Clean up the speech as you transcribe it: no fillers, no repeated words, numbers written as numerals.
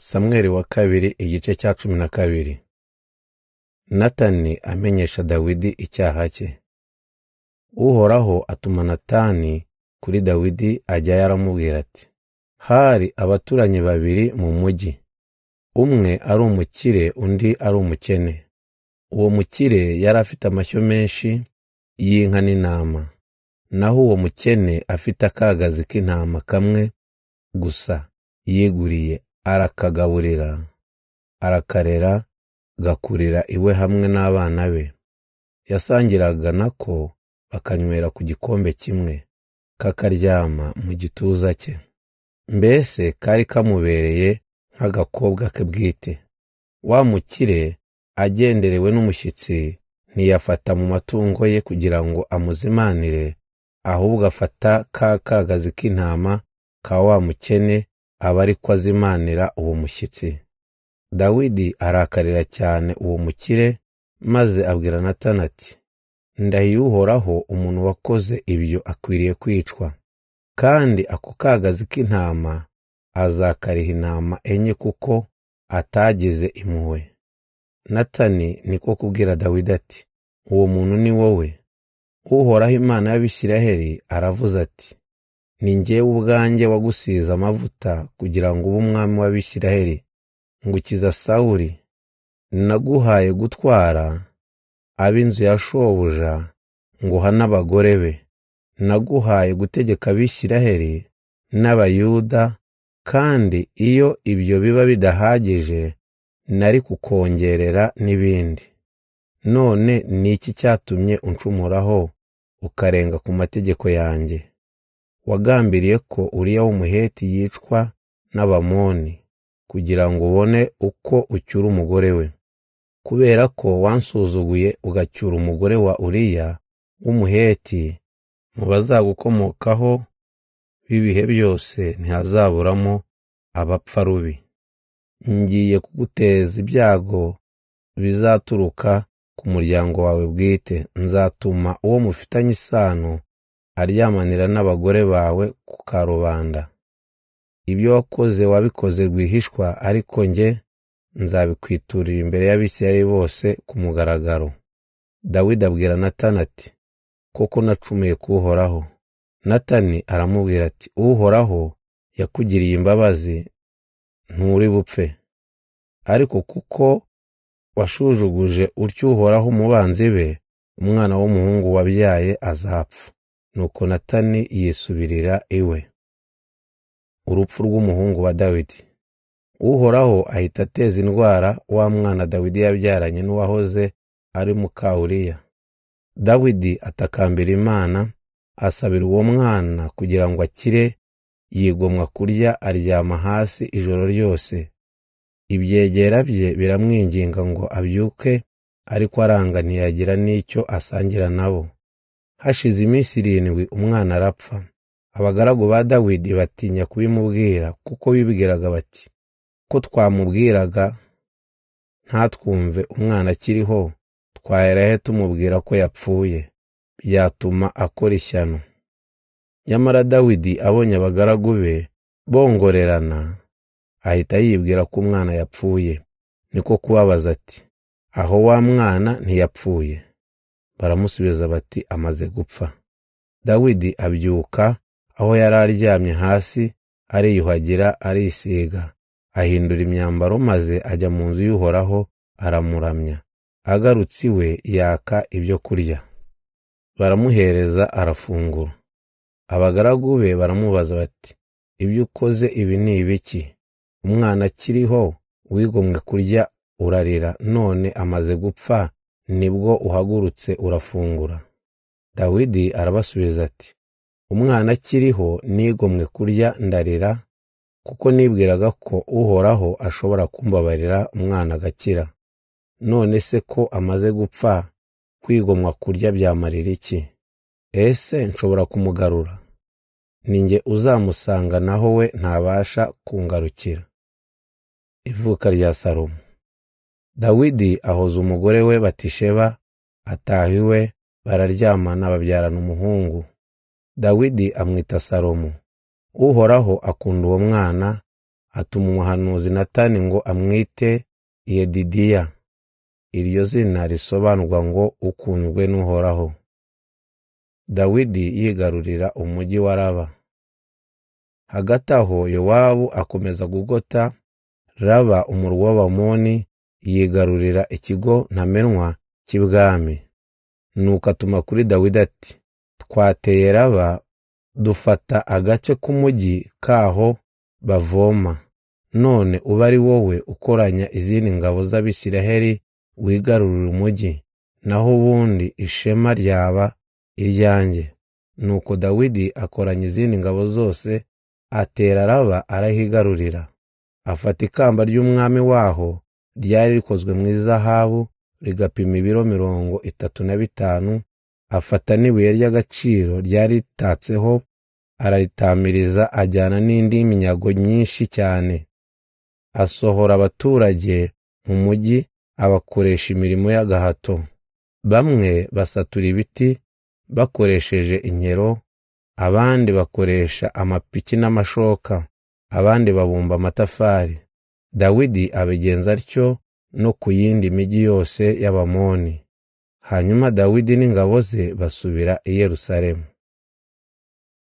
Samweli wa kabiri igice cya 12. Natani amenyesha Dawidi icyaha cye. Uhoraho atuma Natani kuri Dawidi ajyayo aramubwira ati: Hari abaturanyi babiri mu mujyi, umwe ari umukire undi ari umukene. Uwo mukire yari afite amashyo menshi y'inka n'intama, naho uwo mukene afite akagazi k'intama kamwe gusa yiguriye, arakagaburira, arakarera, gakurira iwe hamwe n'abana be. Yasangiraga nako bakanywera ku gikombe kimwe, kakaryama mu gituza cye. Mbese kari kamubereye nk'agakobwa ke bwite. Wa mukire agenderewe n'umushyitsi ntiyafata mu matungo ye kugira ngo amuzimanire, ahubwo afata ka kagazi k'intama ka wa mukene aba ariko azimanira uwo mushyitsi. Dawidi arakarira cyane uwo mukire, maze abwira Natani ati: Ndahiye Uhoraho, umuntu wakoze ibyo akwiriye kwicwa, kandi ako kagazi k'intama azakariha intama 4 kuko atagize impuhwe. Natani niko kubwira Dawidi ati: Uwo muntu ni wowe. Uhoraho Imana y'Abisiraheli aravuze ati: Ni njyewe ubwanjye wagusize amavuta kugira ngo ube umwami w'Abisiraheli, ngukiza Sawuli. Naguhaye gutwara ab'inzu ya shobuja, nguha n'abagore be. Naguhaye gutegeka Abisiraheli n'Abayuda, kandi iyo ibyo biba bidahagije nari kukongerera n'ibindi. None ni iki cyatumye uncumuraho ukarenga ku mategeko yanjye? Wagambiriye ko Uriya w'Umuheti yicwa n'Abamoni kugira ngo ubone uko ucyura umugore we. Kubera ko wansuzuguye ugacyura umugore wa Uriya w'Umuheti, mu bazagukomokaho b'ibihe byose ntihazaburamo abapfa rubi. Ngiye kuguteza ibyago bizaturuka ku muryango wawe bwite. Nzatuma uwo mufitanye isano aryamanira n'abagore bawe ku karubanda. Ibyo wakoze wabikoze rwihishwa, ariko njye nzabikwiturira imbere y'Abisirayeli bose ku mugaragaro. Dawidi abwira Natani ati: Koko nacumuye ku Uhoraho. Natani aramubwira ati: Uhoraho yakugiriye imbabazi, nturi bupfe. Ariko kuko washujuguje utyo Uhoraho mu banzi be, umwana w'umuhungu wabyaye azapfa. Nuko Natani yisubirira iwe. Urupfu rw'umuhungu wa Dawidi. Uhoraho ahita ateza indwara wa mwana Dawidi yabyaranye n'uwahoze ari muka Uriya. Dawidi atakambira Imana, asabira uwo mwana kugira ngo akire, yigomwa kurya aryama hasi ijoro ryose. Ibyegera bye biramwinginga ngo abyuke, ariko aranga ntiyagira n'icyo asangira nabo. Hashize iminsi 7 umwana arapfa. Abagaragu ba Dawidi batinya kubimubwira, kuko bibwiraga bati: Ko twamubwiraga ntatwumve umwana akiriho, twahera he tumubwira ko yapfuye? Byatuma akora ishyano. Nyamara Dawidi abonye abagaragu be bongorerana, ahita yibwira ko umwana yapfuye. Niko kubabaza ati: Aho wa mwana ntiyapfuye? Baramusubiza bati: Amaze gupfa. Dawidi abyuka aho yari aryamye hasi, ariyuhagira, arisiga, ahindura imyambaro, maze ajya mu nzu y'Uhoraho aramuramya. Agarutse iwe yaka ibyo kurya, baramuhereza arafungura. Abagaragu be baramubaza bati: Ibyo ukoze ibi ni ibiki? Umwana akiriho wigomwe kurya urarira, none amaze gupfa nibwo uhagurutse urafungura. Dawidi arabasubiza ati: Umwana akiriho nigomwe kurya ndarira, kuko nibwiraga ko Uhoraho ashobora kumbabarira umwana agakira. None se ko amaze gupfa, kwigomwa kurya byamarira iki? Ese nshobora kumugarura? Ni njye uzamusanga, naho we ntabasha kungarukira. Ivuka rya Salomo. Dawidi ahoza umugore we Batisheba, ataha iwe, bararyamana babyarana umuhungu. Dawidi amwita Salomo. Uhoraho akunda uwo mwana, atuma umuhanuzi Natani ngo amwite Yedidiya. Iryo zina risobanurwa ngo ukunzwe n'Uhoraho. Dawidi yigarurira umugi wa Raba. Hagati aho Yowabu akomeza kugota Raba umurwa w'Abamoni, yigarurira ikigo ntamenwa cy'ibwami. Nuko atuma kuri Dawidi ati: Twateye Raba dufata agace k'umugi kaho bavoma. None ube ari wowe ukoranya izindi ngabo z'Abisiraheli wigarurira umugi, naho ubundi ishema ryaba iryanjye. Nuko Dawidi akoranya izindi ngabo zose, atera Raba arahigarurira. Afata ikamba ry'umwami waho ryari rikozwe mu izahabu, rigapima ibiro 35, afata n'ibuye ry'agaciro ryari ritatseho, araritamiriza, ajyana n'indi minyago myinshi cyane. Asohora abaturage mu mujyi, abakoresha imirimo y'agahato. Bamwe basatura ibiti bakoresheje inkero, abandi bakoresha amapiki n'amashoka, abandi babumba amatafari. Dawidi abigenza atyo no ku yindi migi yose y'Abamoni. Hanyuma Dawidi n'ingabo ze basubira i Yerusalemu.